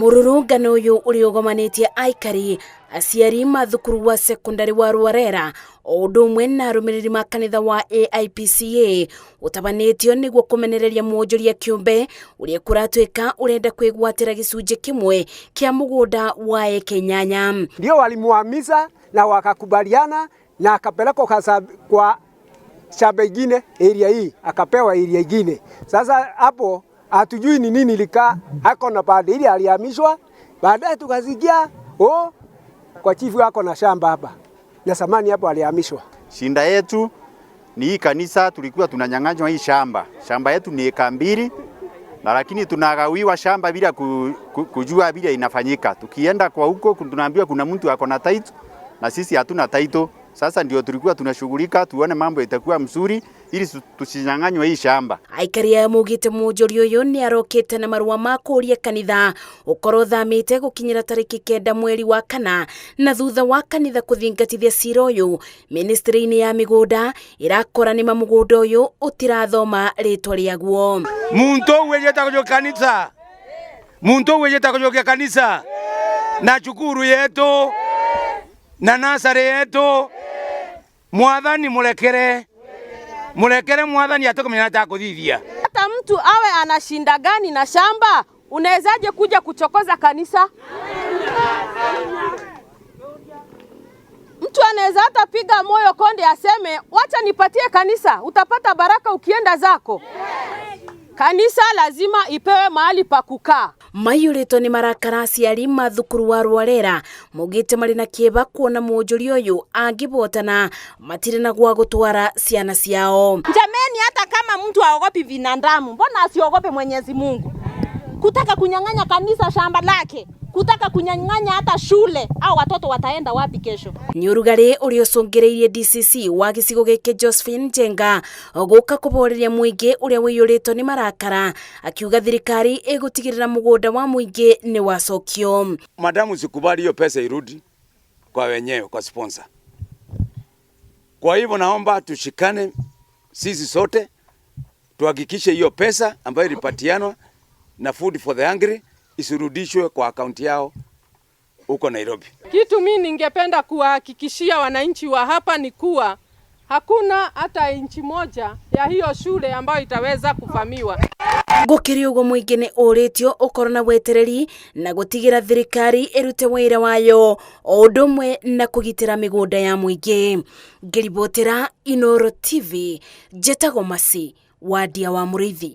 Mũrũrũngano ũyũ ũrĩa ũgomanĩtie aikari, aciari ma thukuru wa sekondari wa Rwarera o ũndũ ũmwe na arũmĩrĩri ma kanitha wa AIPCA ũtabanĩtio nĩguo kũmenereria mwonjoria kĩũmbe ũrĩa kũratuĩka ũrenda kwĩgwatĩra gĩcunjĩ kĩmwe kĩa mũgũnda wa eka 8. Ndio walimuhamisha na wakakubaliana na akapelekwa kwa shamba ingine area hii, akapewa area ingine. Sasa hapo hatujui ni nini lika ako na baada ile alihamishwa, baadaye tukasikia oh, kwa chifu ako na shamba hapa na samani hapo alihamishwa. Shinda yetu ni hii kanisa, tulikuwa tunanyang'anywa hii shamba. Shamba yetu ni eka 2 na lakini tunagawiwa shamba bila kujua bila inafanyika. Tukienda kwa huko tunaambiwa kuna mtu ako na title na sisi hatuna title. Sasa ndio tulikuwa tunashughulika tuone mambo itakuwa mzuri ili tusinyang'anywe hii shamba. Aikari aya maugĩte mwonjoria ũyũ nĩ arokĩte na marũa ma kũũria kanitha ũkorwo thamĩte gũkinyĩra tarĩki 9 mweri wa 4, na thutha wa kanitha kũthingatithia cira ũyũ ministry-inĩ ya mĩgũnda ĩrakora nĩma mũgũnda ũyũ ũtirathoma rĩtwa rĩaguo. Muntu wejeta kujo kanitha, muntu wejeta kujo kanisa na chukuru yetu na nasare yetu, mwathani murekere, murekere mwathani atokomenya atakuthithia. Hata mtu awe anashinda gani na shamba, unawezaje kuja kuchokoza kanisa? Mtu anaweza hata piga moyo konde aseme wacha nipatie kanisa, utapata baraka ukienda zako. Kanisa lazima ipewe mahali pa kukaa. Maiyũrĩtwo nĩ marakara aciari ma thukuru wa Rwarera maugĩte marĩ na kĩeva kuona mwonjoria ũyũ angĩbotana matirĩ na gwa gũtwara ciana ciao. Jameni, hata kama mtu aogopi binadamu, mbona asiogope Mwenyezi Mungu? Kutaka kunyang'anya kanisa shamba lake, kutaka kunyang'anya hata shule, au watoto wataenda wapi kesho? Nĩ ũrugarĩ ũrĩa ũcũngĩrĩirie DCC wa gĩcigo gĩkĩ Josephine Njenga gũka kũboreria mũingĩ ũrĩa ũiyũrĩtwo nĩ marakara, akiuga thirikari ĩgũtigĩrĩra mũgũnda wa mũingĩ nĩ wacokio. Madamu sikubali hiyo pesa irudi kwa wenyewe, kwa sponsor. Kwa hivyo naomba tushikane sisi sote tuhakikishe hiyo pesa ambayo ilipatianwa na Food for the Hungry isirudishwe kwa akaunti yao huko Nairobi. Kitu mimi ningependa kuwahakikishia wananchi wa hapa ni kuwa hakuna hata inchi moja ya hiyo shule ambayo itaweza kuvamiwa. Gũkĩrĩ ũguo mũingĩ nĩ ũrĩtio ũkorwo na wetereri na gũtigĩra thirikari ĩrute wĩra wayo o ũndũ ũmwe na kũgitĩra mĩgũnda ya mũingĩ. Ngĩribotera Inooro TV, njĩtagwo Masi Wadia wa Mũrĩithi.